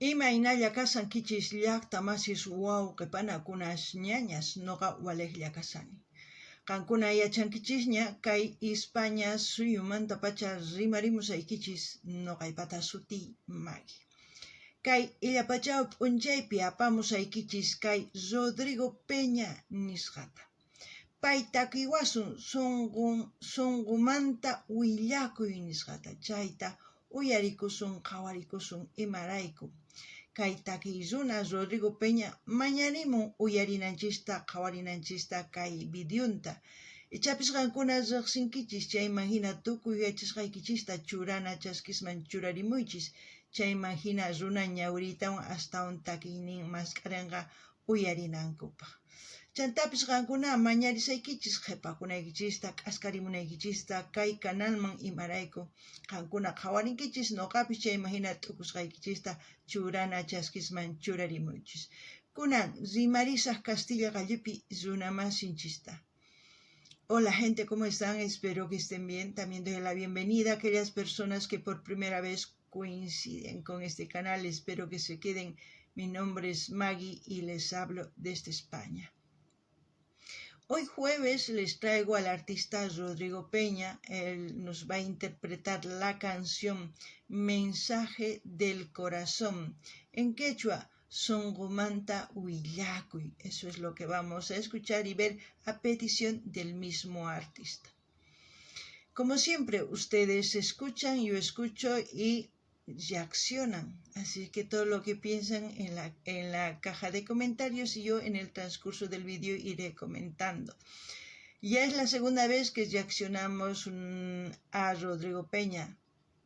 Imaynalla kashankichis llajta masis wawqe panakunas ñañas noqa walejlla kashani. Qankuna yachankichisña kay Ispaña suyumantapacha rimarimusaykichis noqaypata sutiy Maggie. Kay illapachaw p'unchaypi apamusaykichis kay Rodrigo Peña nisqata. Pay takiwasun sunqumanta willakuy nisqata chayta uyarikusun qhawarikusun imarayku. Kay takiy runa Rodrigo Peña mañarimun uyarinanchista qhawarinanchista kay videonta. Ichapis qankuna rejsinkichis chayman hina tukuy yachasqaykichista churana chaskisman churarimuychis chayman hina runa ñawiriytawan astawan takiynin mask'arenqa uyarinankupaj. Chantapis qankuna mañarisaykichis qhepakunaykichista k'askarimunaykichista kay canalman imarayku qankuna qhawarinkichis noqapis chayman hina t'ukusqaykichista churana chaskisman churarimuychis. Kunan rimarisaj kastilla qallupi runamasinchista. Hola gente, ¿cómo están? Espero que estén bien. También doy la bienvenida a aquellas personas que por primera vez coinciden con este canal. Espero que se queden. Mi nombre es Maggie y les hablo desde España. Hoy jueves les traigo al artista Rodrigo Peña. Él nos va a interpretar la canción Mensaje del Corazón. En quechua, Sunqumanta Willakuy. Eso es lo que vamos a escuchar y ver a petición del mismo artista. Como siempre, ustedes escuchan, yo escucho y reaccionan. Así que todo lo que piensan en la caja de comentarios y yo en el transcurso del vídeo iré comentando. Ya es la segunda vez que reaccionamos a Rodrigo Peña.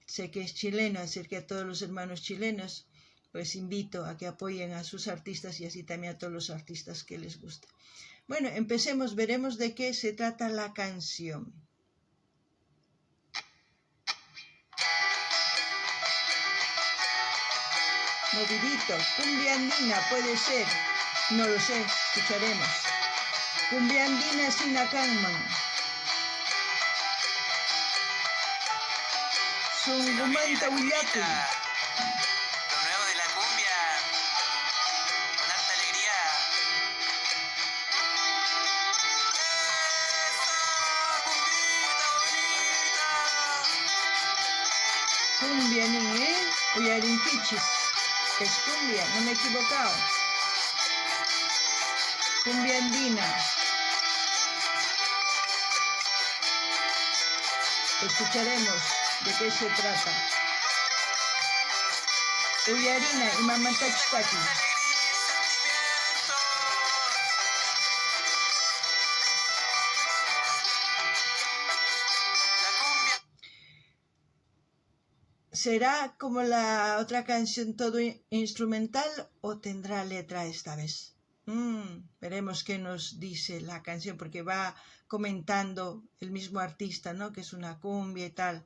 Sé que es chileno, así que a todos los hermanos chilenos pues invito a que apoyen a sus artistas y así también a todos los artistas que les gusta. Bueno, empecemos, veremos de qué se trata la canción. Movidito, cumbia andina puede ser, no lo sé, escucharemos. Cumbia andina sina kanman. Sunqumanta willakuy. Lo nuevo de la cumbia, con harta alegría. ¡Esa cumbita bonita! Cumbia nin, ¿eh? Uyarinkichis. Es cumbia, no me he equivocado. Cumbia andina. Escucharemos de qué se trata. Uyarina imamantachus takin. Alegría y sentimiento. La cumbia. ¿Será como la otra canción todo instrumental o tendrá letra esta vez? Veremos qué nos dice la canción, porque va comentando el mismo artista, ¿no? Que es una cumbia y tal.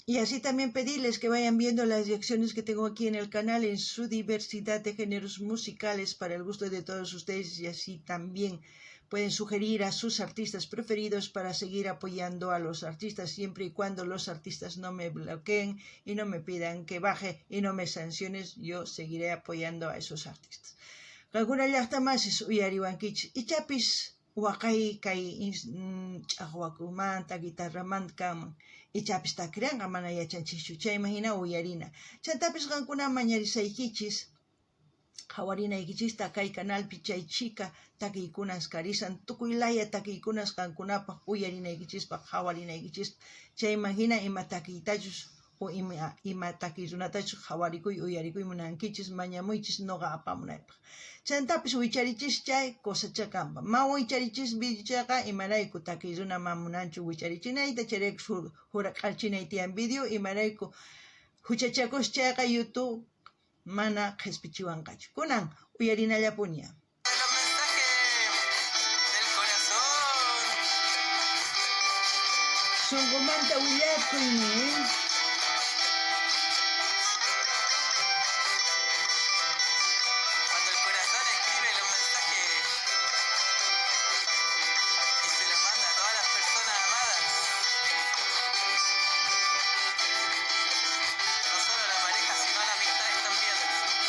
Y así también pedirles que vayan viendo las reacciones que tengo aquí en el canal en su diversidad de géneros musicales para el gusto de todos ustedes, y así también pueden sugerir a sus artistas preferidos para seguir apoyando a los artistas siempre y cuando los artistas no me bloqueen y no me pidan que baje y no me sanciones, yo seguiré apoyando a esos artistas. Qankuna llajta masis uyariwankichis ichapis waqay kay ch'aqwakumanta guitarramanta kanman ichapis takiranqa mana yachanchischu chayman hina uyarina. Chantapis qankuna mañarisaykichis qhawarinaykichista kay canalpi chay chhika takiykunas karisan tukuy laya takiykunas qankunapaj uyarinaykichispaj qhawarinaykichispaj chayman hina ima takiytachus o ima takiy runatachus qhawarikuy uyarikuy munankichis mañamuychis noqa apamunaypaj. Chantapis wicharichis chay cosacha kanpa. Ma wicharichis video chayqa imarayku takiy runa ma munanchu wicharichinayta chayrayku hurak'archinay tiyan video imarayku huchachakus chayqa YouTube mana qhispichiwanqachu. Kunan uyarinallapuni. Los mensajes del corazón. Sunqumanta willakuy, ¿eh? Cuando el corazón escribe los mensajes y se los manda a todas las personas amadas. No solo a la pareja, sino a las amistades también.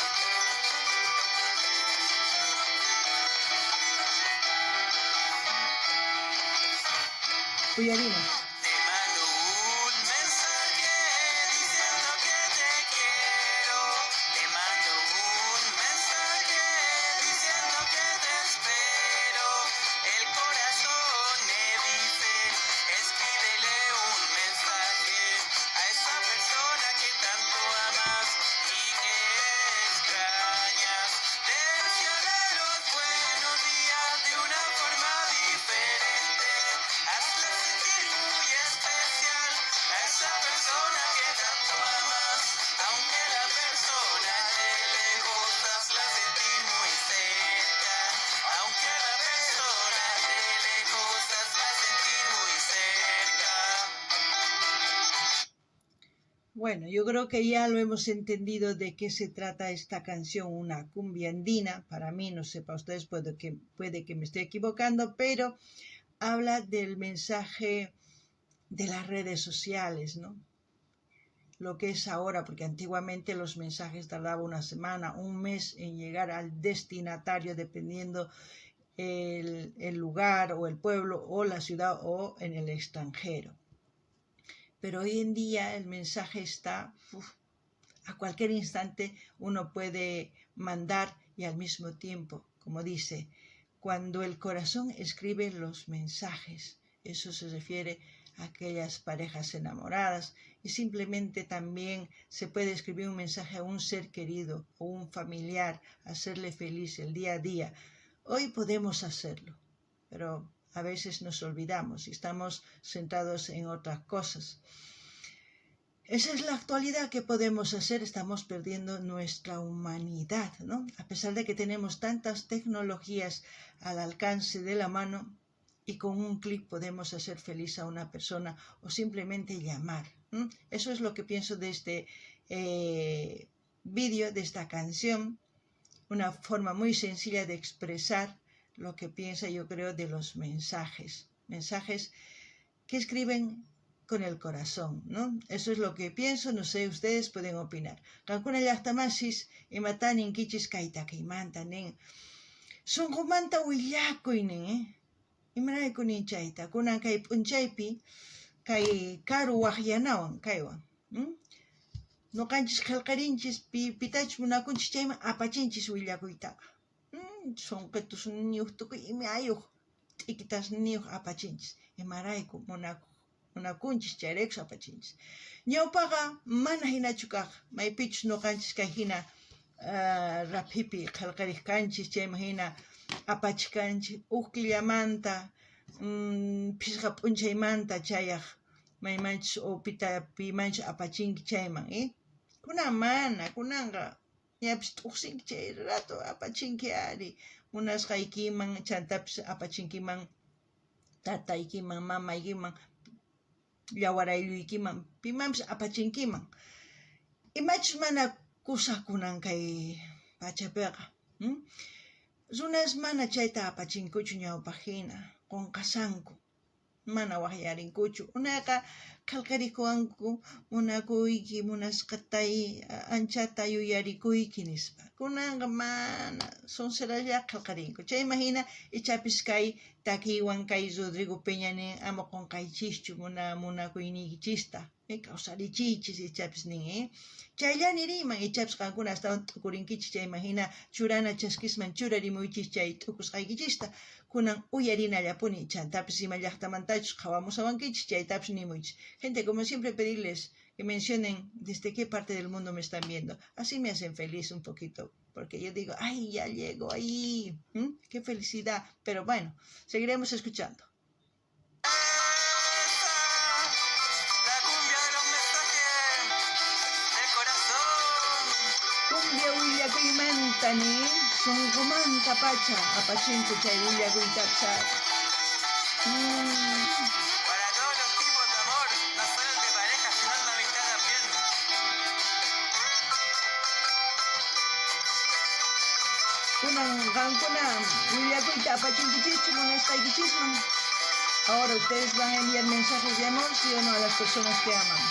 Uyarina. Te mando un mensaje diciendo que te quiero. Te mando un mensaje diciendo que te espero. El corazón me dice, escríbele un mensaje a esa persona que tanto amas y que extrañas. Deseale los buenos días de una forma diferente. Hazla sentir muy especial a esa persona que tanto amas. Aunque la persona esté lejos, hazla sentir muy cerca. Aunque la persona esté lejos, hazla sentir muy cerca. Bueno, yo creo que ya lo hemos entendido de qué se trata esta canción, una cumbia andina. Para mí, no sé, para ustedes puede que me esté equivocando, pero habla del mensaje de las redes sociales, ¿no? Lo que es ahora, porque antiguamente los mensajes tardaban una semana, un mes en llegar al destinatario, dependiendo el lugar o el pueblo o la ciudad o en el extranjero. Pero hoy en día el mensaje está, a cualquier instante uno puede mandar y al mismo tiempo, como dice, cuando el corazón escribe los mensajes, eso se refiere a aquellas parejas enamoradas, y simplemente también se puede escribir un mensaje a un ser querido o un familiar, hacerle feliz el día a día. Hoy podemos hacerlo, pero a veces nos olvidamos y estamos centrados en otras cosas. Esa es la actualidad que podemos hacer. Estamos perdiendo nuestra humanidad, ¿no? A pesar de que tenemos tantas tecnologías al alcance de la mano y con un clic podemos hacer feliz a una persona o simplemente llamar. Eso es lo que pienso de este vídeo, de esta canción. Una forma muy sencilla de expresar lo que piensa, yo creo, de los mensajes. Mensajes que escriben con el corazón, ¿no? Eso es lo que pienso, no sé, ustedes pueden opinar. Qankuna llaqtamasis imatan ninkichis kay takiymanta nin. Sunqumanta willakuy nin, Imarayku nin chayta? Kunan kay p'unchaypi kay karu waqyanawan kaywan, Noqanchis qhelqarinchis pitachus munakunchis chayman apachinchis willakuytaqa. Sonqetusniyuq tukuy imayuq t'ikitasniyuq apachinchis. Imarayku munakunchis chayraykus apachinchis. Ñawpaqa mana hinachu kaq, maypichus noqanchis kay hina raphipi qhelqariq kanchis, chayman hina apachikanchis uj killamanta, phisqa p'unchaymanta chayaq maymanchus o pimanchus apachinki chayman, Kunan mana, kunanqa ñapis t'uqsinki chay rato apachinki ari munasqaykiman, chantapis apachinkiman tataykiman, mamaykiman, llawaraylluykiman, pimanpis apachinkiman. Imachus mana kusa kunan kay pachapiqa, Runas mana chayta apachinkuchu ñawpaq hina, qunqasanku, mana waqyarinkuchu. Unayqa qhelqarikuwanku munakuyki, munasqatay, anchata yuyarikuyki nispa. Kunanqa mana sonseralla qhelqarinku. Chayman hina ichapis kay takiywan kay Rodrigo Peña nin ama qunqaychischu munakuyniykichista, kawsarichiychis ichapis nin, Chayllani riman ichapis qankuna astawan t'ukurinkichis chayman hina churana chaskisman churarimuychis chay t'ukusqaykichista. Kunan uyarinallapuni chantapis ima llaqtamantachus qhawamushawankichis chaytapis nimuychis. Gente, como siempre pedirles que mencionen desde qué parte del mundo me están viendo. Así me hacen feliz un poquito, porque yo digo, ay, ya llego ahí, qué felicidad. Pero bueno, seguiremos escuchando. La cumbia de los mensajes del corazón. Cumbia willakuymanta ni sunqumanta pacha apachinku chay willakuytapis. Para todos los tipos de amor, no solo el de pareja, sino el de amistad también. Kunan qankuna willakuyta apachinkichischu munasqaykichisman. Ahora ustedes van a enviar mensajes de amor, sí o no, a las personas que aman.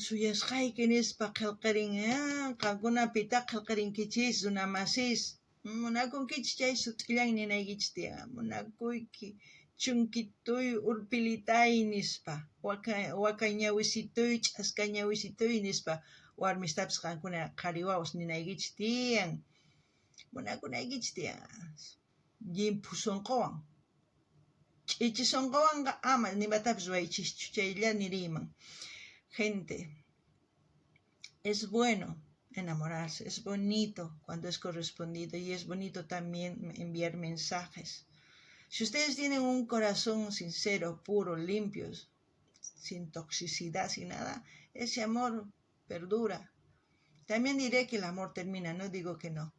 Suyasqayki nispa qhelqerin. Qankuna pitaq qhelqerinkichis, runamasis? Munakunkichis chay sut'illan ninaykichis tiyan. Munakuyki, chunkituy, urpilitay nispa. Waka ñawisituy, ch'aska ñawisituy nispa. Warmistapis qankuna qhari wawas ninaykichis tiyan. Munakunaykichis tiyan. Llimphu sonqowan. Ch'ichi sonqowanqa ama nimatapis ruwaychischu, chaylla niriyman. Gente, es bueno enamorarse, es bonito cuando es correspondido y es bonito también enviar mensajes. Si ustedes tienen un corazón sincero, puro, limpio, sin toxicidad, sin nada, ese amor perdura. También diré que el amor termina, no digo que no.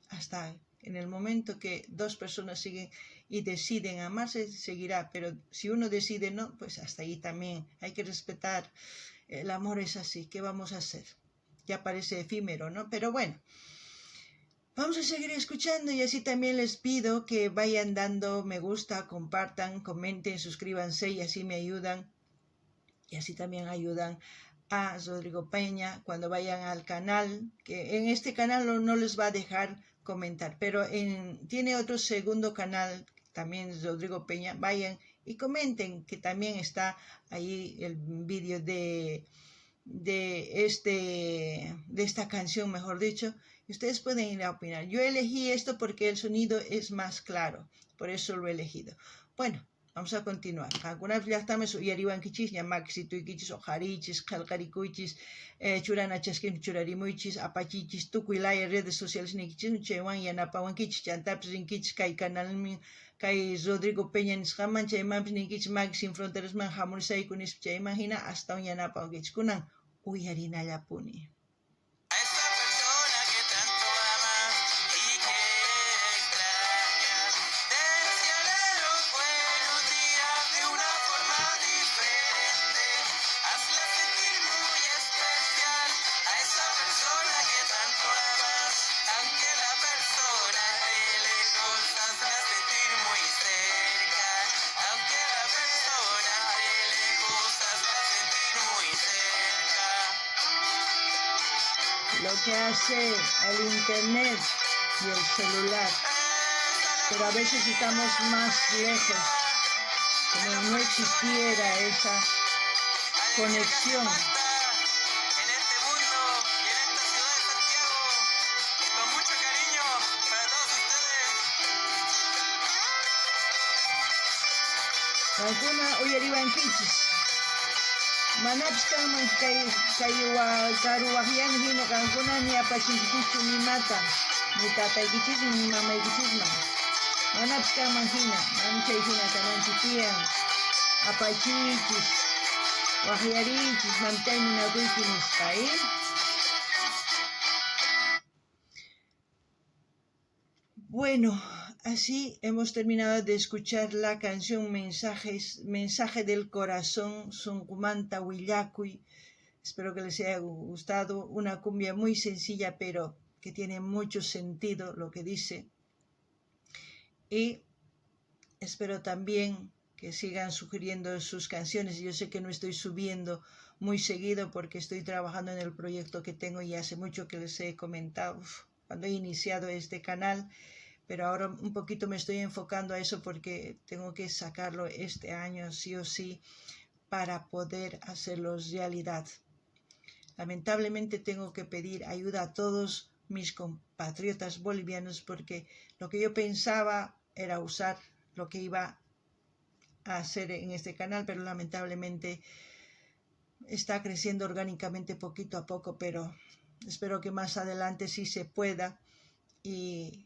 Hasta en el momento que dos personas siguen y deciden amarse, seguirá. Pero si uno decide no, pues hasta ahí también hay que respetar. El amor es así, ¿qué vamos a hacer? Ya parece efímero, ¿no? Pero bueno, vamos a seguir escuchando y así también les pido que vayan dando me gusta, compartan, comenten, suscríbanse y así me ayudan. Y así también ayudan a Rodrigo Peña cuando vayan al canal, que en este canal no les va a dejar comentar, pero tiene otro segundo canal, también Rodrigo Peña, vayan y comenten, que también está ahí el vídeo de esta canción, mejor dicho, y ustedes pueden ir a opinar. Yo elegí esto porque el sonido es más claro, por eso lo he elegido. Bueno, vamos a continuar. Qankunapis llaqtaman uyariwankichis, ña makisituykichis, uqhariychis, qhelqarikuychis, churana chaskinpi churarimuychis, apachichis, tukuy laya redes sociales niykichis, chaywan yanapawankichis, chantapis rinkichis kay canalmi, kay Rodrigo Peña nisqaman, chaymanpis ninkichis Maki Sin Fronterasman hamurisayku nispa, chayman hina astawan yanapawankichis. Kunan uyarinallapuni. A esa persona que tanto amas y que extrañas, deséale los buenos días de una forma diferente. Hazla sentir muy especial a esa persona que tanto amas, aunque la persona esté lejos, hazla sentir muy cerca. Aunque la persona esté lejos, hazla sentir muy cerca. Lo que hace el internet y el celular, pero a veces estamos más lejos, como no existiera esa conexión. En este mundo y en esta ciudad de Santiago, con mucho cariño para todos ustedes. Qankuna uyariwankichis. Manapis kanman kay karu waqyani hina qankuna ni apachinkichischu nimata, ni tataykichisman ni mamaykichisman. Manapis kanman hina, mana chay hina kananchis tiyan. Apachiychis, waqyariychis, mamitay munakuyki nispa, ¿eh? Bueno, así hemos terminado de escuchar la canción Mensaje del Corazón, Sunqumanta Willakuy. Espero que les haya gustado. Una cumbia muy sencilla, pero que tiene mucho sentido lo que dice. Y espero también que sigan sugiriendo sus canciones. Yo sé que no estoy subiendo muy seguido porque estoy trabajando en el proyecto que tengo y hace mucho que les he comentado, cuando he iniciado este canal, pero ahora un poquito me estoy enfocando a eso porque tengo que sacarlo este año sí o sí para poder hacerlo realidad. Lamentablemente tengo que pedir ayuda a todos mis compatriotas bolivianos porque lo que yo pensaba era usar lo que iba a hacer en este canal, pero lamentablemente está creciendo orgánicamente poquito a poco, pero espero que más adelante sí se pueda y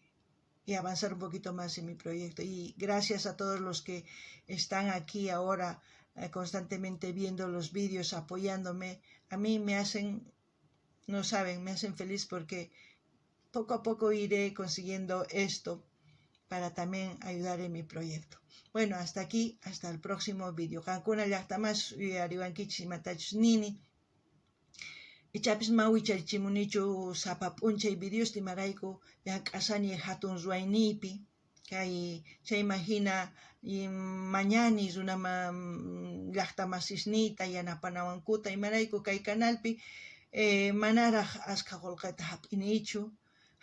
avanzar un poquito más en mi proyecto. Y gracias a todos los que están aquí ahora constantemente viendo los vídeos, apoyándome. A mí me hacen, no saben, me hacen feliz porque poco a poco iré consiguiendo esto para también ayudar en mi proyecto. Bueno, hasta aquí, hasta el próximo vídeo. Qankuna llaqtamas uyariwankichis imatachus nini. Ichapis mana wicharichimunichu sapa p'unchay videosta imarayku llank'asani hatun ruwayniypi. Kay chayman jina mañani runa llajta masisniyta yanapanawankuta, imarayku kay canalpi manaraj ashkha qolqeta jap'inichu,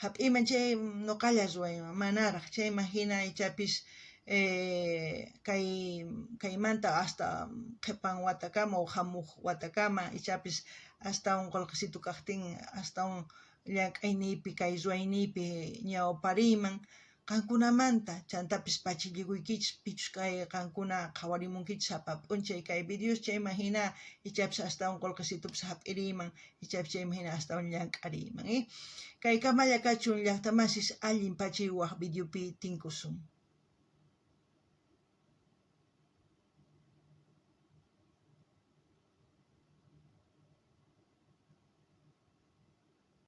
jap'iyman chay noqalla ruwayman, manaraj chayman jina ichapis kay kaymanta hasta qhepan watakama o jamoj watakama ichapis astawan qolqesitu kajtin astawan llank'ayniypi kay ruwayniypi ñawpariyman qankunamanta, chantapis pachillikuykichis pichus kay qankuna qhawarimunkichis sapa p'unchay kay videos chayman jina ichapis astawan qolqesitupis jap'iriyman, ichapis chayman jina astawan llank'ariyman. Kay kamalla kachun llajta masis allin pachiy waj videopi tinkusun.